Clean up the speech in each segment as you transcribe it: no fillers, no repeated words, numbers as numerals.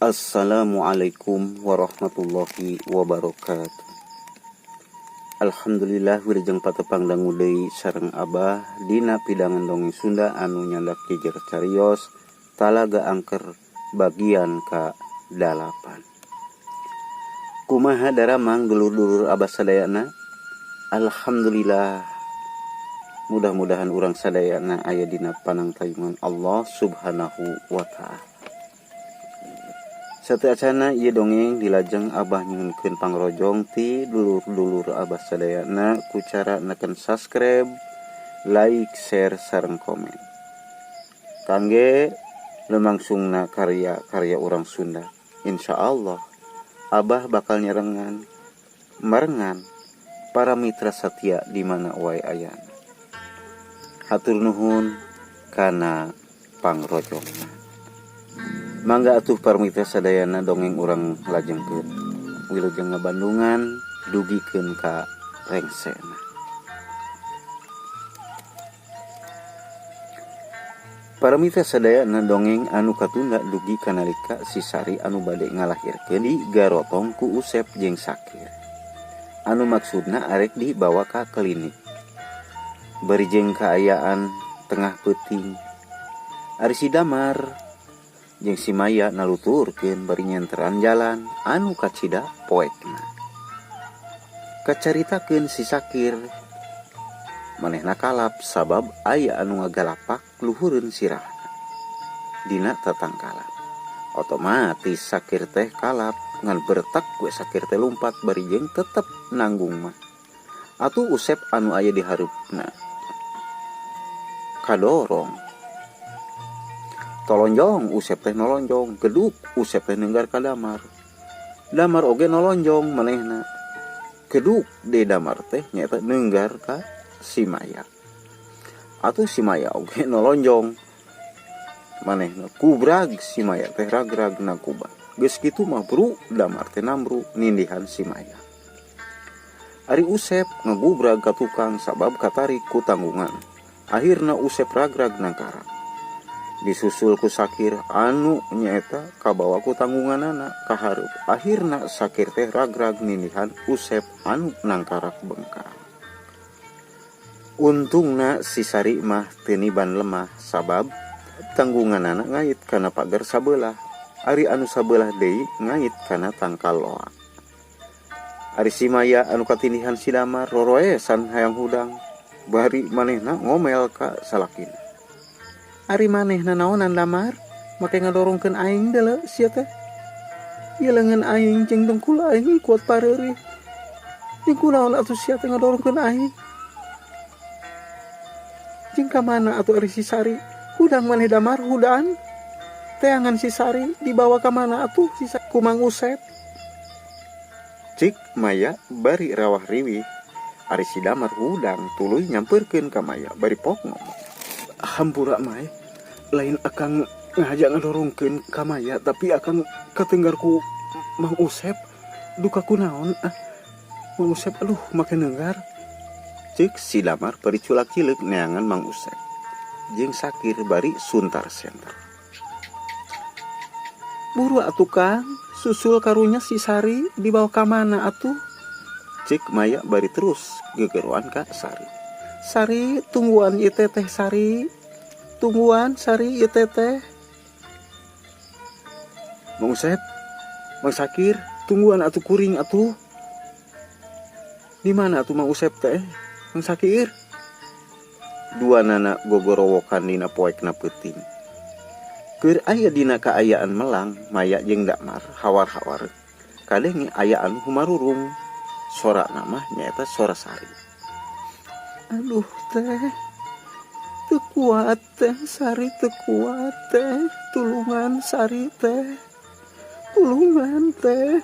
Assalamualaikum warahmatullahi wabarakatuh. Alhamdulillah wilujeng patepang dangu deui sareng Abah dina pidangan dongeng Sunda anu nyandak jejer carios Talaga Angker bagian ka-8. Kumaha daramang dulur-dulur Abah sadayana? Alhamdulillah. Mudah-mudahan urang sadayana aya dina panangtayungan Allah Subhanahu wa taala. Sateuacana ieu dongeng dilajeng Abah nyuhunkeun pangrojong ti dulur-dulur Abah sadayana ku cara neken subscribe, like, share sareng komen. Kangge lumangsungna karya-karya urang Sunda. Insya Allah Abah bakal nyerengan marengan para mitra setia di mana wae ayana. Hatur nuhun kana pangrojongna. Mangga atuh para mitra sadayana dongeng urang lajengkeun. Wilujeng ngabandungan dugikeun ka rengsena. Para mitra sadayana dongeng anu katunda dugi kanalika si Sari anu bade ngalahirkeun di garotong ku Usep jeung Sakir. Anu maksudna arek dibawa ka klinik. Bari jeung kaayaan tengah peuting. Ari si Damar jeung si Maya naluturkeun bari nyenteran jalan anu kacida poekna. Kacaritakeun si Sakir manehna kalap sabab aya anu ngagalapak luhureun sirahna dina tatangkalan. Otomatis Sakir teh kalap ngan bertek we Sakir teh lumpat bari jeung tetep nanggung mah. Atuh Usep anu aya di hareupna kadorong. Tolonjong Usep teh nolonjong, geduk Usep teh nenggar ka Damar. Damar oge nolonjong manehna. Geduk de Damar teh nyaeta nenggar ka si Maya. Atuh si Maya oge nolonjong manehna. Kubrag si Maya teh ragrag nakuba. Geus kitu mah bru Damar teh namru nindihan si Maya. Ari Usep ngagubrag ka tukang sabab katarik ku tanggungan. Akhirna Usep ragrag nangkarak. Disusul ku Sakir anu nyaeta kabawa ku tanggunganana ka hareup. Akhirna Sakir teh ragrag nindihan Usep anu nangkarak bengkang. Untungna si Sari mah teu niban lemah sabab tanggunganana ngait kana pagar sabelah. Ari anu sabelah deui ngait kana tangkal loa. Ari si Maya anu katindihan si Damar roroesan hayang hudang. Bari manehna ngomel ka salakina. Ari manehna naonan Damar make ngadorongkeun aing deuleu sia teh. Ieu leungeun aing jeung dengkul aing kuat pareurih. Jeung kunaon atuh sia teh ngadorongkeun aing? Jeung ka mana atuh ari si Sari? Hudang maneh Damar hudang. Teangan si Sari dibawa ka mana atuh si Sari? Ku Mang Usep. Cik Maya bari rawah riwih. Ari si Damar hudang tuluy nyampeurkeun ka Maya bari pok ngomong. Hampura Mai, lain akang ngahaja ngadorongkeun ka Maya tapi akang katenggar ku Mang Usep duka kunaon ah. Mang Usep aduh make neunggar. Cik si Damar bari culak-cileuk neangan Mang Usep jeung Sakir bari suntar senter. Buru atuh Kang, susul karunya si Sari dibawa ka mana atuh? Cik Maya bari terus gegeruan ka Sari. Sari tungguan ieu teh Sari. Tungguan Sari ieu teh. Mang Usep, Mang Sakir, tungguan atuh kuring atuh. Di mana atuh Mang Usep teh? Mang Sakir. Dua nana gogorowokan dina poekna peuting. Keur aya dina kaayaan melang, Maya jeung Damar hawar-hawar. Kadenge aya anu humarurung. Sora mah nyaeta sora Sari. Aduh teh, teu kuat teh Sari, teu kuat teh, tulungan Sari teh, tulungan teh.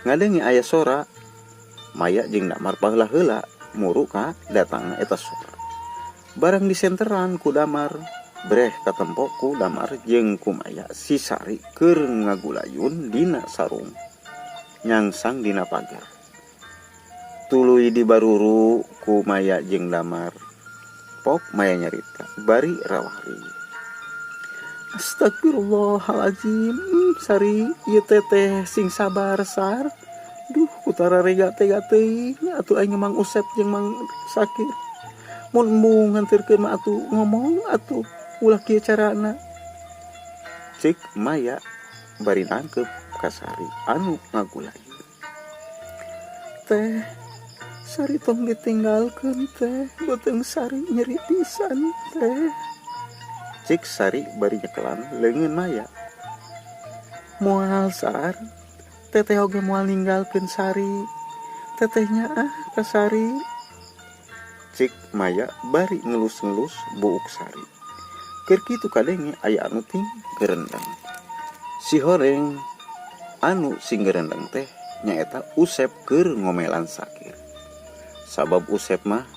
Ngadenge aya sora, Maya jeung Damar paheula-heula muru ka datangna eta sora. Barang disenteran ku Damar, breh katempo ku Damar jeung ku Maya si Sari keur ngagulayun dina sarung nyangsang dina pagar. Tuluy dibaruru ku Maya jeung Damar. Pok Maya nyarita bari rawah riwih. Astagfirullahaladzim. Sari ieu teteh sing sabar Sar. Duh kutara rega tega teuing atuh aing Mang Usep jeung Mang Sakir. Mun embung nganterkeun mah atuh ngomong atuh ulah kieu carana. Cek Maya bari nangkep ka Sari anu ngagulayu. Teh Sari tong ditinggalkeun teh, beuteung Sari nyeri pisan teh. Cek Sari bari nyekelan leungeun Maya. Moal Sar, teteh oge moal ninggalkeun Sari. Tetehnya ah ka Sari. Cek Maya bari ngelus-ngelus buuk Sari. Keur kitu kadenge aya anu ting gerendeng. Si horeng anu sing gerendeng teh nyaeta Usep keur ngomelan Sakir. Sabab Usep mah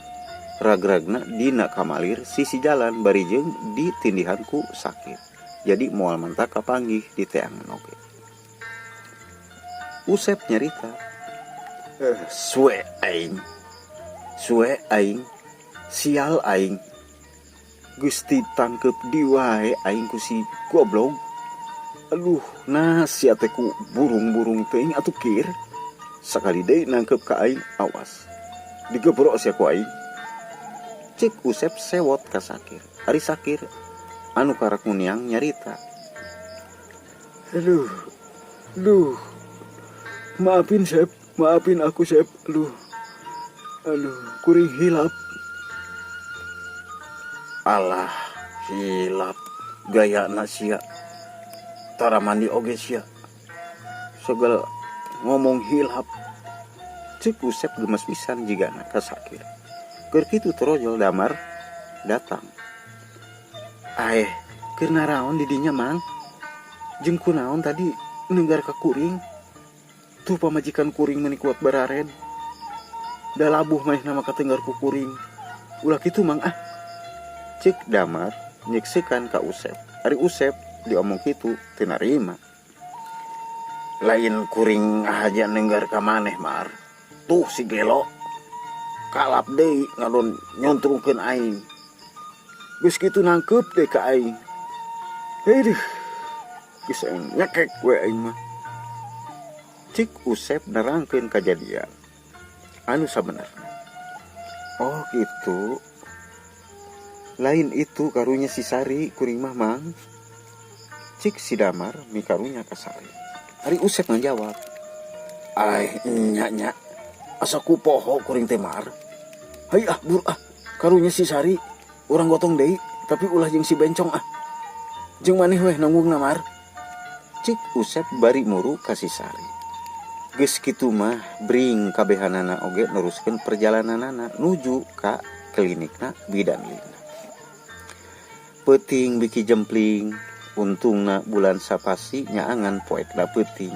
ragragna dina kamalir sisi jalan bari jeung ditindihan ku Sakir. Jadi moal mantak kapanggih di teangan oge. Usep nyarita, suwe aing, suwe aing, sial aing, geus ditangkep di wae aing ku si goblok. Aduh, nah sia teh ku burung-burung teuing atuh kir. Sakali deui nangkep ka aing, awas. Digebrok sia ku aing. Cek Usep sewot ka Sakir. Ari Sakir anu karak muniang nyarita. Aduh, duh, maafin Sep, maafin aku Sep. Aduh, aduh, kuring hilap. Alah, hilap gaya sia. Tara mandi oge sia. Segala ngomong hilap. Cek Usep gemes pisan jigana ka Sakir. Keur kitu torojol Damar datang. Aeh, keur naraon di dinya Mang? Jeung kunaon tadi nenggar ka kuring? Tuh pamajikan kuring meuni kuat barared. Da labuh manehna mah katenggar ku kuring. Ulah kitu Mang ah. Cek Damar nyeksekan ka Usep. Ari Usep diomong kitu teu narima. Lain kuring aja nenggar ka maneh Mar. Tuh si gelo kalap deui ngadon nyontrungkeun aing. Geus kitu nangkep deui ka aing. Aduh, geus aing nyekek we aing mah. Cik Usep nerangkeun kajadian anu sabenerna. Oh gitu. Lain itu karunya si Sari kuring mah Mang. Cik si Damar mikarunya ka Sari. Ari Usep ngajawab. Ai nya nya. Asa ku poho kuring teh Mar. Hai ah bur ah karunya si Sari urang gotong deui tapi ulah jeung si bencong ah. Jeung maneh weh nanggungna Mar. Cik Usep bari muru ka si Sari. Geus kitu mah bring kabehanana oge neruskeun perjalananana nuju ka klinikna bidan Lina. Peuting biki jempling, untungna bulan sapasi nyaangan poekna peuting.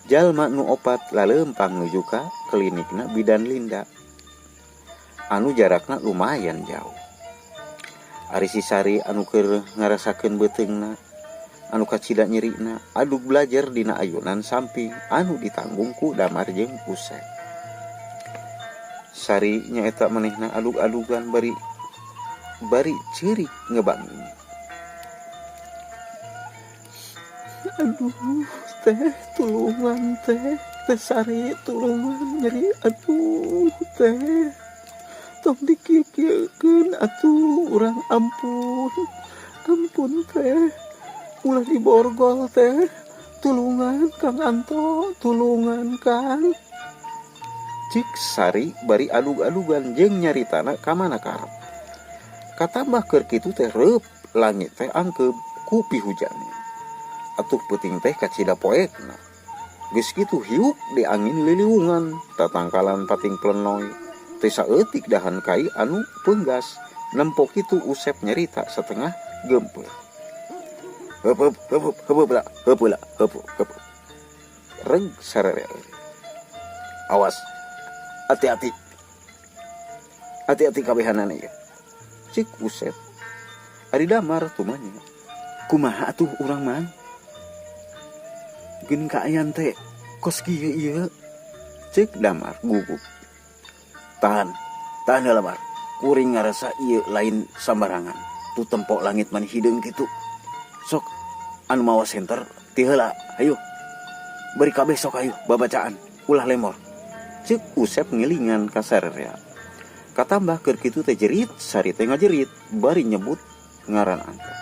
Jalma nu opat laleumpang nuju ka klinikna bidan Linda. Anu jarakna lumayan jauh. Ari si Sari anu keur ngarasakeun beuteungna, anu kacida nyerina, adug belajar dina ayunan samping anu ditanggung ku Damar jeung Usep. Sari nyaeta manehna adug-adugan bari ceurik ngebanging. Aduh teh tulungan teh, teh Sari tulungan nyeri aduh teh. Tong dikieu-kieukeun atuh urang ampun. Ampun teh. Ulah diborgol teh. Tulungan Kang Anto, tulungan Kang. Cik Sari bari alug-alugan jeung nyaritana ka mana karep. Katambah keur kitu teh reup langit teh angkeub ku pihujane. Atuh peuting teh kacida poekna. Geus kitu hiuk di angin liliwungan, tatangkalan pating plenoy. Teu saeutik dahan kai anu peunggas. Nempo kitu Usep nyarita setengah geumpeur. Heup heup heup heup lah, heup lah, heup heup. Reg sarere. Awas. Hati-hati. Hati-hati kabehanana ieu. Cik Usep. Ari Damar tumanya. Kumaha atuh urang Mang? Geuning kaayan teh kos kieu ieu. Cik Damar gugup. Tahan, tahan heula Mar. Kuring ngarasa ieu lain sambarangan. Tu tempok langit mani hideung kitu. Sok anu mawa senter ti heula, hayu. Bari kabeh sok hayu babacaan, ulah lemor. Ceuk Usep ngilingan ka sarerea. Katambah keur kitu teh jerit, Sari teh ngajerit bari nyebut ngaran Anto.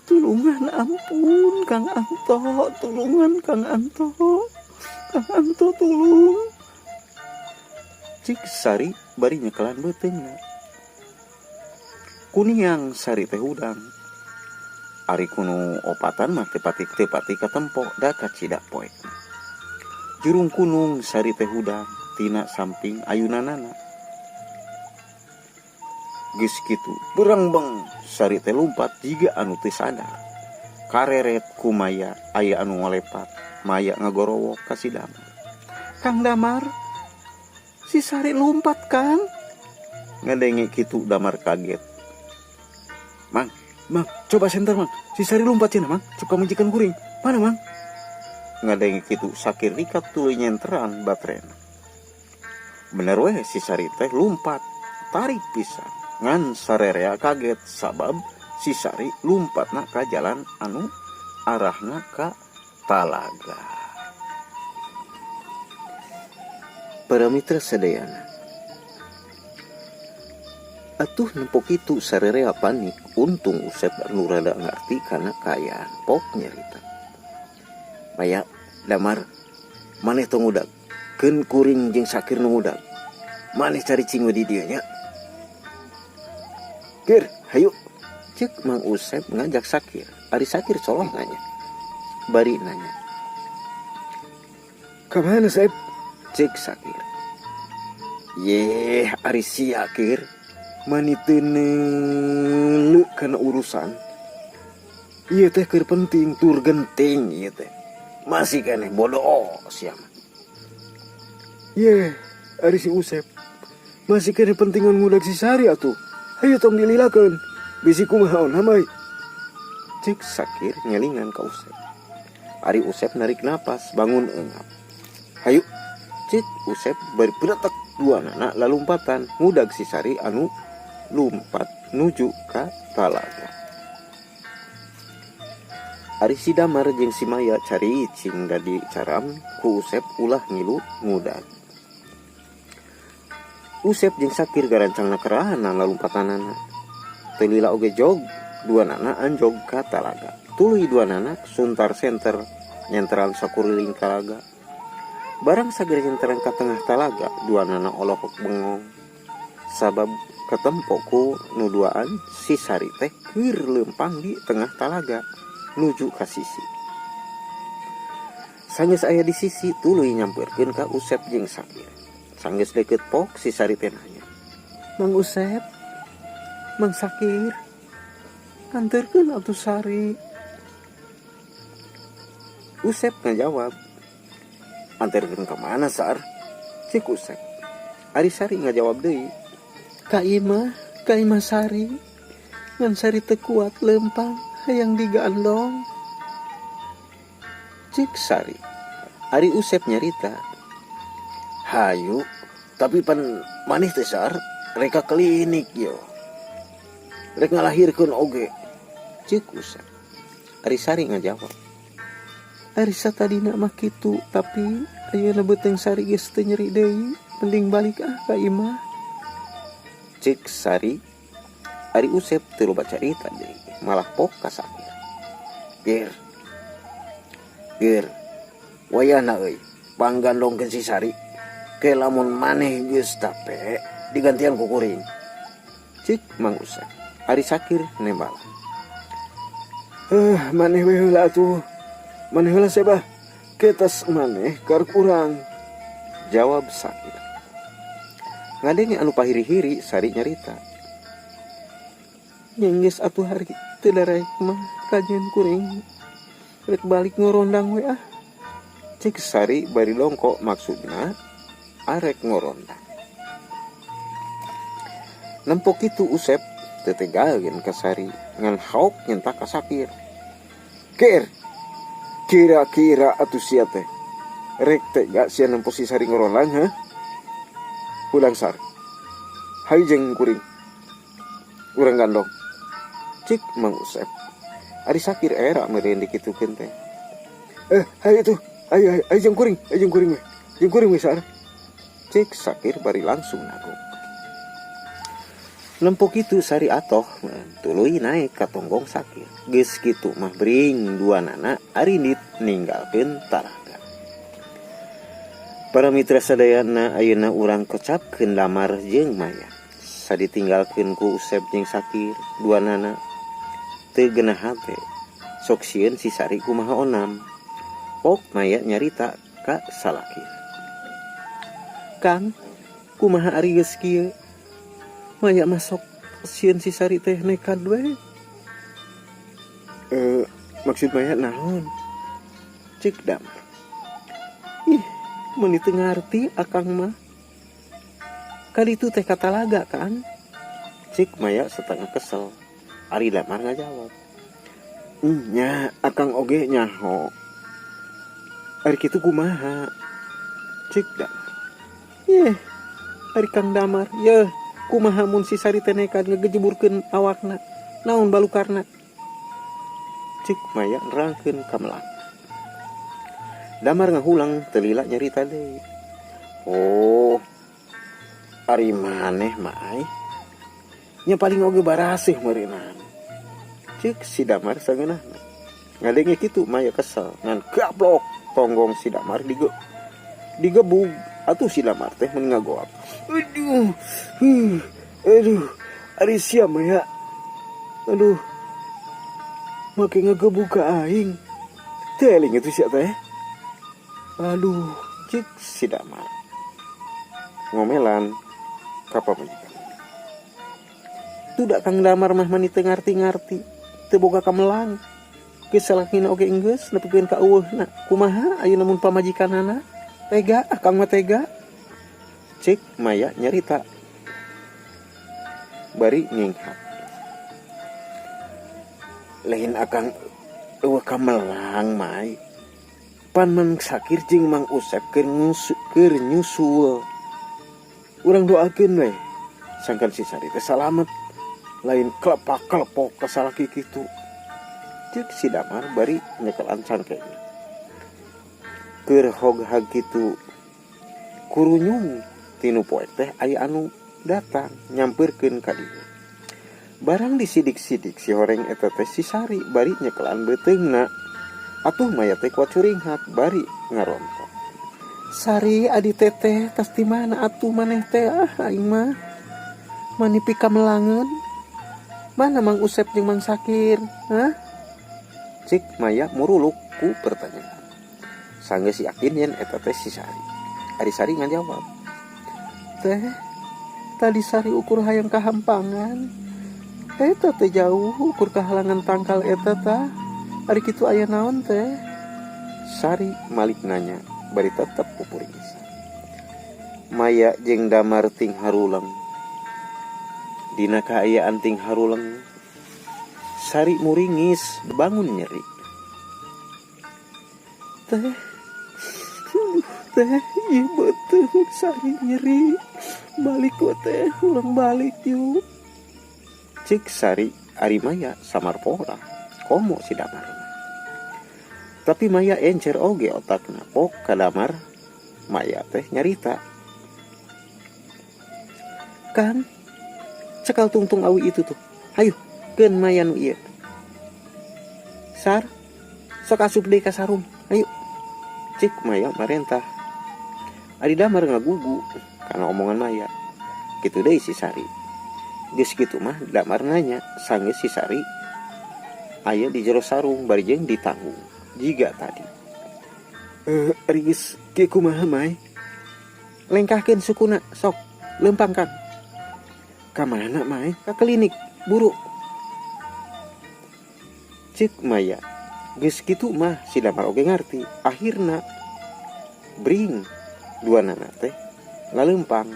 Tulungan ampun Kang Anto, tulungan Kang Anto. Kang Anto tulung. Cik Sari bari nyekelan beuteungna. Kuniang Sari teh hudang. Ari kunu opatan mah teu pati teu pati katempo da kacida poekna. Jurung kunung Sari teh hudang tina samping ayunanana. Geus kitu berengbeng Sari teh lumpat jiga anu teu sadar. Kareret ku Maya aya anu ngolepat. Maya ngagorowok ka si Damar. Kang Damar, si Sari lumpat Kang. Ngadenge kitu Damar kaget. Mang, Mang, coba senter Mang. Si Sari lumpat cenah Mang, cuk pamajikan kuring. Mana Mang? Ngadenge kitu Sakir rikat tuluy nyenteran baterena. Bener weh si Sari teh lumpat, tarik pisan. Ngan sarerea kaget sabab si Sari lumpatna ka jalan anu arahna ka talaga. Para mitra sadayana, atuh nempo kitu sarerea panik. Untung Usep anu rada ngarti kana kaayaan pok nyarita. Maya, Damar, maneh tong ngudag. Keun kuring jeung Sakir nu ngudag. Maneh cari cing we di dieu nya. Kir, hayu. Ceuk Mang Usep ngajak Sakir. Ari Sakir colong nanya. Bari nanya. Ka mana, Sep? Ceuk Sakir. Yeh, ari sia, Kir. Mani teu neuleu kana urusan. Ieu teh keur penting, tur genting ieu teh. Masih keneh bodoh sia mah. Yeh, ari si Usep. Masih keneh pentingan ngudag si Sari atuh. Hayu tong dililakeun. Bisi kumaha ona mah. Ceuk Sakir ngelingan ka Usep. Ari Usep narik napas, bangun eungap. Hayu, ceuk Usep bari pretek dua nana lalumpatan ngudag si Sari anu lumpat nuju ka talaga. Ari si Damar jeung si Maya cari cing da dicaram ku Usep ulah ngilu ngudag. Usep jeung Sakir garancangna kerahanan lalumpatanana. Teu lila oge jog, dua nana anjog ka talaga. Tuluy dua nana suntar senter nyenteran sakuriling talaga. Barang sageur nyenteran ka tengah talaga, dua nana olohok bengong. Sabab katempo ku nu duaan si Sari teh keur leumpang di tengah talaga nuju ka sisi. Sanggeus aya di sisi tuluy nyampeurkeun ka Usep jeung Sakir. Sanggeus deukeut pok si Sari teh nanya, Mang Usep, Mang Sakir, anterkeun atuh Sari. Usep ngajawab, anterkeun ka mana Sar? Cik Usep. Ari Sari ngajawab deui, Ka imah, ka imah Sari. Ngan Sari teu kuat leumpang, hayang digandong. Cik Sari. Ari Usep nyarita, hayu, tapi pan maneh teh Sar, rek ka klinik yo. Rek ngalahirkeun oge. Cik Usep. Ari Sari ngajawab, Ari satadina mah kitu, tapi ayeuna beuteung Sari geus teu nyeri deui, mending balik ah ka imah. Cik Sari. Ari Usep teu loba carita deui, malah pok ka Sakir. Gir. Gir. Wayahna euy, panggandongkeun si Sari. Ke lamun maneh geus tape digantian ku kuring. Cik Mang Usep. Ari Sakir nembalan. Maneh we heula atuh. Maneh heula sebah. Ketas maneh kar kurang. Jawab Sakir. Ngadenge anu pahiri-hiri Sari nyarita. Nya geus atuh hari teu daraek mah kajeun kuring. Rek balik ngorondang we ah. Cik Sari bari longko maksudna arek ngorondang. Nempo kitu Usep teu tegaeun ka Sari ngan haok nyentak ka Sakir. Kir, kira-kira atuh sia teh rek tega sia nempo si Sari ngorondang ha? Pulang Sar. Hayu jeung kuring. Urang gandong. Cik Mang Usep. Ari Sakir era meureun dikitukeun teh. Hayu tuh. Ayo ayo ayo jeung kuring, ayo jeung kuring we. Jeung kuring we Sar. Cek Sakir bari langsung nagok. Nempo kitu Sari atoh tuluy naik ka tonggong Sakir. Geus kitu mah bring dua nana arindit ninggalkeun talaga. Para mitra sadayana ayeuna urang kecapkeun Damar jeung Maya. Saditinggalkeun ku Usep jeung Sakir dua nana teu genah hate. Sok sieun si Sari kumaha onam. Pok Maya nyarita ka salaki. Kang, kumaha ari geus kieu? Maya masuk sieun si Sari teh nekad we. Maksud Maya naon? Cek Damar. Ih, meuni teu ngarti akang mah. Kali itu teh katalaga kan? Cek Maya setengah kesel. Ari Damar ngajawab. Nya, akang oge nyaho. Ari kitu kumaha? Cek Damar. Yeh, ari Kang Damar, yeuh, kumaha mun si Sari teh nekad ngegejeburkeun awakna? Naon balukarna? Cek Maya nerangkeun ka Melang. Damar ngahulang teu lila nyarita deui. Oh, ari maneh mah ai. Nya paling oge baraseuh meureunana. Cek si Damar sangeunahna. Ngadenge kitu Maya kesel ngan gablok tonggong si Damar digebug. Atuh si Damar teh mun ngagoak. Aduh, aduh, ari sia Maya. Aduh, make ngegebug ka aing. Teling itu sia teh. Aduh, cek si Damar ngomelan ka pamajikan. Tudak Kang Damar mah mani teu ngarti-ngarti, teu boga kamelang. Geus salakina oge enggeus nepikeun ka eueuhna. Kumaha ayeuna mun pamajikanana? Tega, akang mah tega. Cek Maya nyarita. Bari nginghak. Lain akang eueuh kamelang mai. Pan Mang Sakir jeung Mang Usep keur nyusul. Urang doakeun we. Sangkan si Sari teh salamet. Lain klepak-klepok ka salaki kitu. Cek si Damar bari nyekelan cangkengna. Keur hog-hag kitu kurunyung tinu poek teh aya anu datang nyampeurkeun ka dieu. Barang disidik-sidik si horeng eta teh si Sari bari nyekelan beuteungna. Atuh Maya teh kuat curinghak bari ngarontok. Sari adi teteh tas di mana atuh maneh teh, ah aing mah manipi kamelangeun. Mana Mang Usep jeung Mang Sakir? Hah? Cik Maya muruluk ku pertanyaan. Sanggeus yakin yen eta teh si Sari. Ari Sari ngajawab. Teh, tadi Sari ukur hayang kahampangan. Eta teh jauh ukur kahalangan tangkal eta tah. Ari kitu aya naon teh? Sari malik nanya bari tetep pupuringisan. Maya jeung Damar ting haruleng. Dina kaayaan ting haruleng, Sari muringis bangun nyeri. Teh, teh, ieu beuteung Sari nyeri. Balik we teh, ulang balik yuk. Cik Sari ari Maya samar pora, komo si Damar. Tapi Maya encer oge otakna pok ka Damar. Maya teh nyarita. Kan cekal tungtung awi itu tuh. Hayu, keun Maya nu ieu. Sar, sok asup deui ka sarung. Hayu. Cik Maya marentah. Ari Damar ngagugu karena omongan Maya. Kitu deui si Sari. Geus kitu mah Damar nanya, sanggeus si Sari aya di jero sarung bari jeung ditanggung jiga tadi. Ari geus kieu kumaha Mai? Lengkahkeun sukuna sok, lempang Kang. Ka mana Mai? Ka klinik, buru. Cik Maya. Geus kitu mah si Damar oge ngarti. Akhirna bring dua nana teh lalempang.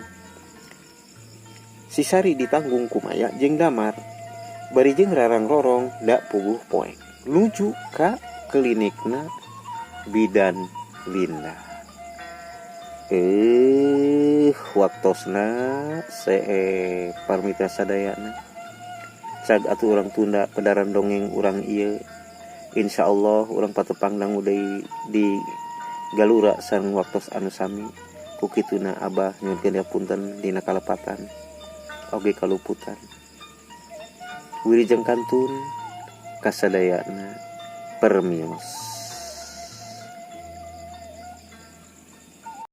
Si Sari ditanggung ku Maya jeung Damar. Bari jeung rarang-rorong dak puguh poek. Nuju ka klinikna Bidan Linda. Waktosna see parmitra sadayana. Cag atuh urang tunda pedaran dongeng urang ieu. Insyaallah urang patepang dangu deui di galura sareng waktos anu sami. Ku kituna Abah nyuhunkeun punten dina kalepatan oge kaluputan. Wilujeng kantun kasadayana, permios.